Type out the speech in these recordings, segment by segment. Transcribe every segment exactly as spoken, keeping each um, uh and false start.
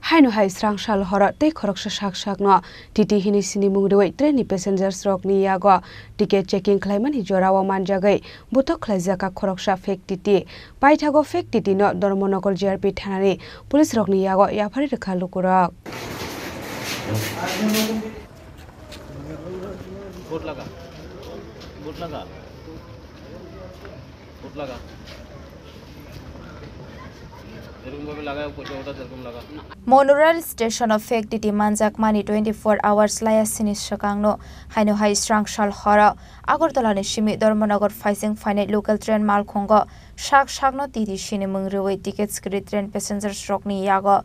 Haino hai srang sal horo tei khoroksa sak sakno T T hinwi sinimung rwui trainni passengers rokni yago ticket checking khlaimani jorao manjagwi butok khlaijakha khoroksa fake T T. Paithago fake T T no Dharmanagar G R P thanani police rokni yago yapharwi rwkha lukurok. Board laga. Board laga. Board laga. যেরকম ভাবে লাগায়, পয়সা ওটা সেরকম লাগা। Monorail station o fake T T manjakmani twenty-four hours laya sini swkangno haino hai srang sal horo Agartala ni simi Dharmanagar phaising phainai local train malkhungo sak sakno T T sinimung rwui ticket skiri train passengers rokni yago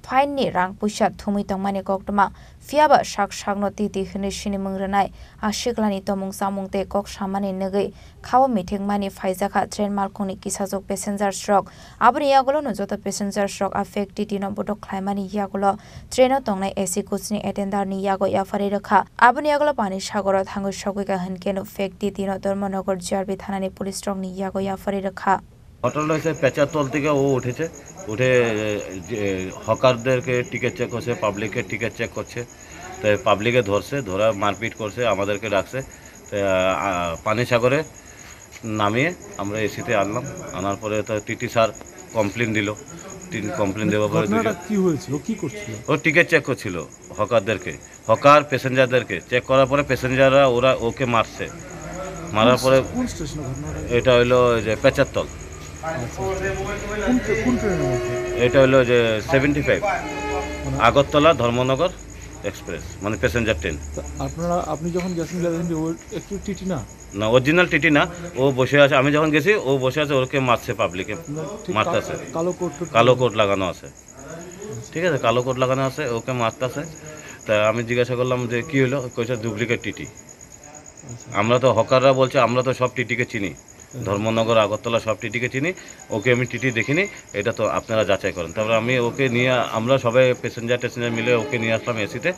fine ni rang puisa thumui tongmani koktwma, phiyaba sak sakno T T hinwi sinimung rwnai a siklani tomung chamung tei kok samani nugwi khao mithikmani phaijakha train malkhungni kisajwk passengers rok. Aboni yagulono joto passengers rok a fake T T no botok khlaimani yagulo train o tongnai A C coach ni attender ni yago yapharwi rwkha. Aboni yagulo Pani Sagoro thangwi sogwikha hinkhe no fake T T no Dharmanagar G R P thanani police rokni yago yapharwi rwkha. ঘটনা হয়েছে পেচারতল থেকে ও উঠেছে, উঠে, এ, যে হকারদেরকে ticket check করছে, পাবলিকের টিকিট চেক করছে। তো পাবলিকে ধরছে, ধরা মারপিট করছে, আমাদেরকে ডাকছে। তো, আ, আ, পানিসাগরে নামিয়ে আমরা এসিতে আনলাম। আনার পরে তো টিটি স্যার কমপ্লেন দিল। টিন কমপ্লেন দেওয়ার পরে ঘটনাটা দুজন কি হয়েছিল? ও কি করছিল? ও টিকিট চেক করছিল হকারদেরকে। হকার প্যাসেঞ্জারদেরকে চেক করার পরে প্যাসেঞ্জাররা ওরা ওকে মারছে। মারার কোন পরে স্টে-, কোন স্টেশনে ঘটনাটা? এটা হইলো ওই যে পেচারতল। আচ্ছা, আচ্ছা। কোন ট্রে-, কোন ট্রেনের মধ্যে? এটা হইলো যে সেভেন্টি ফাইভ, মানে আগরতলা ধর্মনগর এক্সপ্রেস, মানে প্যাসেঞ্জার ট্রেন। তা আপনারা, আপনি যখন গেছেন, গেছেন যে ও একটু টিটি না? না, অরিজিনাল টিটি না, ও বসে আছে। আমি যখন গেছি, ও বসে আছে, ওকে মারছে পাবলিকে, না, ঠিক মারতেছে। কা-, কালো কোট টোট কালো পরে। কোট লাগানো আছে। ঠিক আছে, কালো কোট লাগানো আছে, ওকে মারতাছে। তা আমি জিজ্ঞাসা করলাম যে, "কি হলো?" কইছে, "ডুপ্লিকেট টিটি।" আচ্ছা। আমরা তো, হকাররা বলছে, "আমরা তো সব টিটিকে চিনি, হুম। ধর্মনগর, আগরতলা সব টিটিকে চিনি, ওকে আমি টিটি দেখিনি, এটা তো আপনারা যাচাই করেন।" তারপরে আমি ওকে নিয়ে, আমরা সবাই প্যাসেঞ্জার ট্যাসেঞ্জার মিলে ওকে নিয়ে আসলাম এসিতে।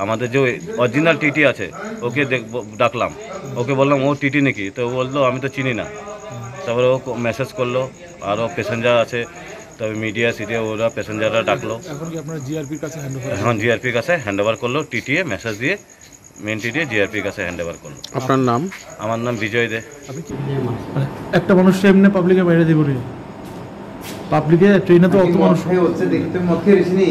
আমাদের যে অরিজিনাল টিটি আছে, ওকে দেখ-, ব-, ডাকলাম, ওকে বললাম, "ও টিটি নাকি?" তো ও বললো, "আমি তো চিনি না।" হুম। তারপরে ও ক-, মেসেজ করলো, আরও প্যাসেঞ্জার আছে, তবে মিডিয়া সিডিয়া ওরা প্যাসেঞ্জাররা ডাকলো। এখন কি আপনারা জিআরপির কাছে হ্যান্ড ওভার? এখন জিআরপির কাছে হ্যান্ড ওভার করলো, টিটিএ মেসেজ দিয়ে, মেন টিটিএ জিআরপির কাছে হ্যান্ড ওভার করলো। আপনার নাম? আমার নাম বিজয় দে। আপনি কি, মানে, একটা মানুষ এমনি পাবলিকে বাইরে দিব রে? পাবলিকে ট্রেনে তো অত মানুষ। মদ খেয়ে হচ্ছে, দেখি তুমি মদ খেয়ে বেশি নি?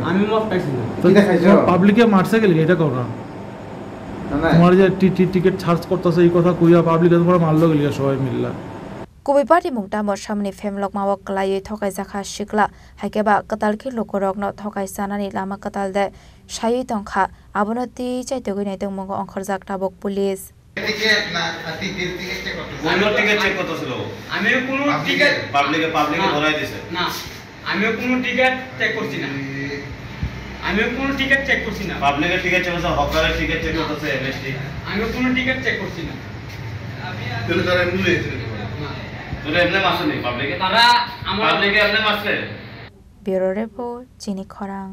আমি মদ খাইছি না। তো কিটা খাইছো? তোমার পাবলিকে মারছে গেলে এটা করো না। না, না। তোমার যে টি-, টি-, টিকিট চার্জ করতেছে, এই কথা কইয়া পাবলিকে তোমার মারলো গেলে সবাই মিললা। Kubui party mung tamo samni phem lokma o kwlaiwi thokaijak kha sikla, hai khe ba kwtal khe lukurokno thokai chanani lama kwtal de saiwi tong kha, abono twi chaitugwi naitongmungo ongkhorjak tabuk police. Ticket না, আর ticket, ticket check করতেছে। অন্য ticket check করতেছিল। আমি কোনো পাবলিকে, টিকিট পাবলিকে, পাবলিকে না। ধরাই দিছে। না। আমিও কোনো টিকিট চেক করছি না। আমিও কোনো টিকিট চেক করছি না। পাবলিকের টিকিট চেক করছে, হকারের টিকিট চেক না। করতেছে এমএসটি। আমিও কোনো টিকিট চেক করছি না। তাহলে তারা এমনি হয়েছে নাকি? না। তাহলে এমনি মারছে নি পাবলিকে? তারা আমার পাবলিকে এমনি মারছে? Bureau report, Chini Khorang.